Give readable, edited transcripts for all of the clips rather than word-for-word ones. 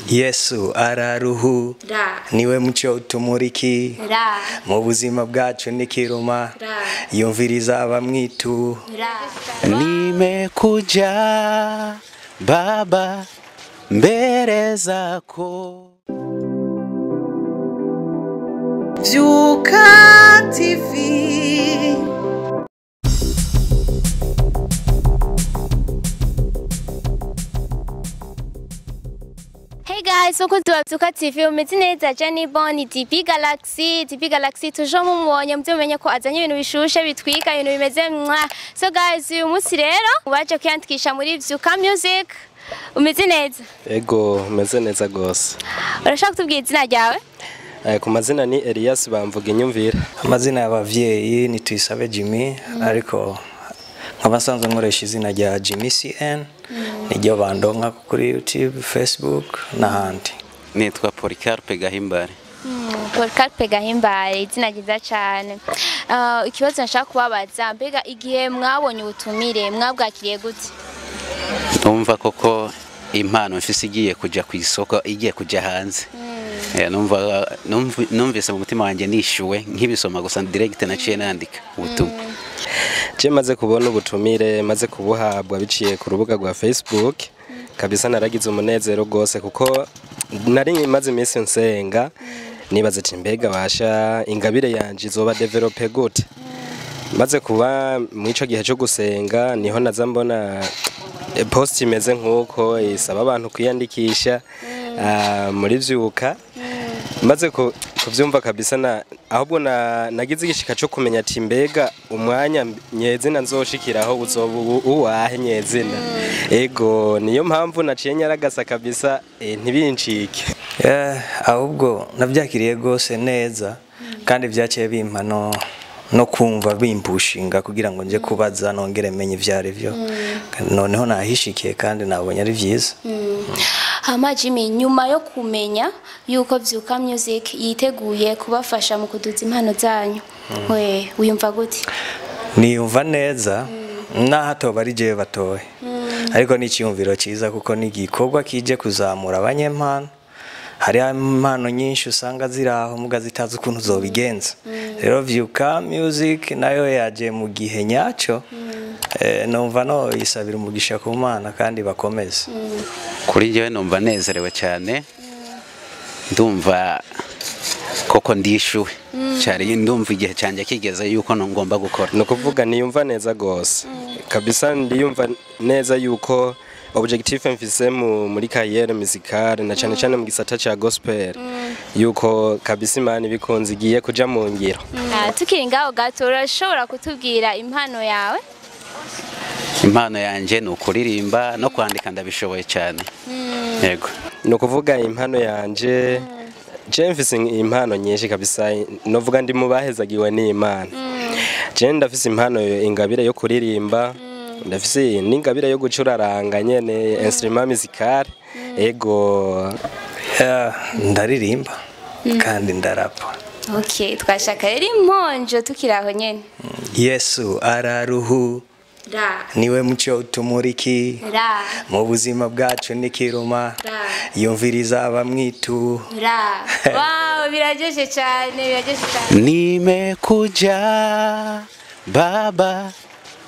Yesu araruhu niwe muco utumuriki mu buzima bwacu nikiruma yumviriza abamwitu. Nimekuja Baba mbele zako. Vyuka TV. Hey guys, welcome to Vyuka TV. Umeze neza Jenny Boni DP Galaxy, DP Galaxy toujours mumubonye mumenye ko azanye ibintu bishushe bitwika ibintu bimeze mwa. So guys, uyu munsi rero waje kwiyandikisha muri Vyuka Music. Umeze neza? Ego, umeze neza gose. Urashaka kutubwira izina ryawe? Ku mazina ni Elias bamvuga inyumvira. Amazina y'abavyeyi ni Tuyisabe Jimmy, ariko nkabasanzwe nkoresha izina rya Jimmy CN. Niryo bandonka kuri YouTube, Facebook n'ahandi. Nitwa Polycarpe Gahimbare. Polycarpe Gahimbare, izina ryiza cyane. Ikibazo nashaka kubabaza, mbega igihe mwabonye ubutumire mwabwakiriye gute? Ndumva koko impano mfise igiye kuja ku isoko, igiye kuja hanze. Numvise mu mutima wanje nishuwe nkibisoma gusa direct naciye nandika ubutumwa. Je maze kubona ubutumire, maze kubuhabwa biciye ku rubuga rwa Facebook, kabisa naragize umunezero gose kuko nari maze iminsi nsenga nibaze ati mbega basha ingabire yanje izoba develope gute. Maze kuba mu ico gihe cyo gusenga niho naza mbona post imeze nkuko isaba abantu kwiyandikisha muri Vyuka. Maze kuvyumva kabisa na ahubwo nagize igishika cyo kumenya ati mbega umwanya nyezina nzoshikiraho uzoba uwahe nyezina. Ego niyo mpamvu naciye nyaragasa kabisa ntibincike. Ahubwo navyakiriye gose neza kandi vyaciye bimpa no kumva bimpushinga kugira ngo nje kubaza nongere menye ivyari byo. Noneho nahishikiye kandi nabonye ari vyiza. Hama Jimmy, nyuma yo kumenya yuko Vyuka Music yiteguye kubafasha mu kuduza impano zanyu, we wiyumva gute? Niyumva neza naho atoba ari jewe batoye, ariko ni icyumviro cyiza kuko ni igikorwa kije kuzamura abanyempano. Hari impano nyinshi usanga ziri aho muga zitazi ukuntu zobigenza. Rero Vyuka Music nayo yaje mu gihe nyacyo. Numva no isabira umugisha ku Mana kandi bakomeze. Kuri jewe numva nezerewe cyane. Ndumva koko ndishuwe. Cyari ndumva igihe cyanjye kigeze yuko ngomba gukora. No kuvuga niyumva neza gose. Kabisa ndiyumva neza yuko objectif mfise muri carrière musicale na cyane cyane mu gisata cha gospel yuko kabisa Imana ibikunze igiye kuja mu ngiro. Tukiri ngaho gato, urashobora kutubwira impano yawe? Impano yanje ni ukuririmba no kwandika ndabishoboye cyane. Yego. No kuvuga impano yanje, je mfise impano nyinshi kabisa, novuga ndi mubahezagiwe n'Imana. Je ndafise impano ingabire yo kuririmba, ndafise n'ingabire yo gucuraranga nyene instrument musical. Ego ndaririmba kandi ndarapa. Okay, twashaka rero imponjo tukiraho nyene. Yesu araruhu niwe muco utumuriki mu buzima bwacu nikiruma yumviriza abamwitu. Wow, birajeshe cyane, birajeshe cyane. Nimekuja Baba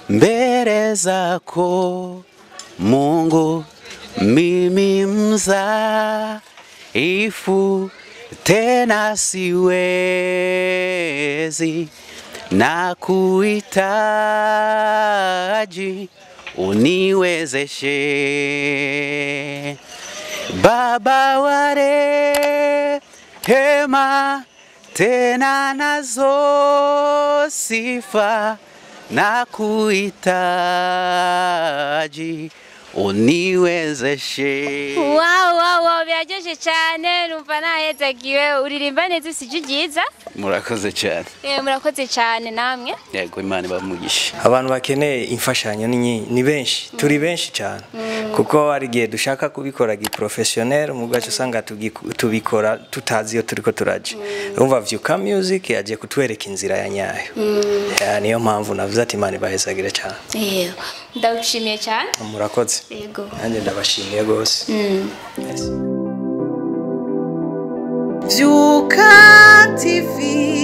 mbele zako Mungu, mimi mdhaifu tena siwezi, na kuhitaji uniwezeshe. Baba wa rehema tena nazo sifa, na kuhitaji uniwezeshe. Wow, wow, wow, biraryoshe cyane, numva nahezagiwe. Uririmba neza usije ryiza. Murakoze cyane. Murakoze cyane namwe. Yego, Imana ibamugishe. Abantu bakeneye imfashanyo ni benshi, turi benshi cyane. Kuko hari gihe dushaka kubikora gi professionnel mugacho usanga tubikora tutazi iyo turiko turaje. Urumva Vyuka Music yaje kutwereka inzira ya nyayo. Niyo mpamvu navuze ati Imana ibahezagire cyane. Ndagushimiye cyane. Murakoze. Yego. Nanjye ndabashimiye gose. Yes. Vyuka TV.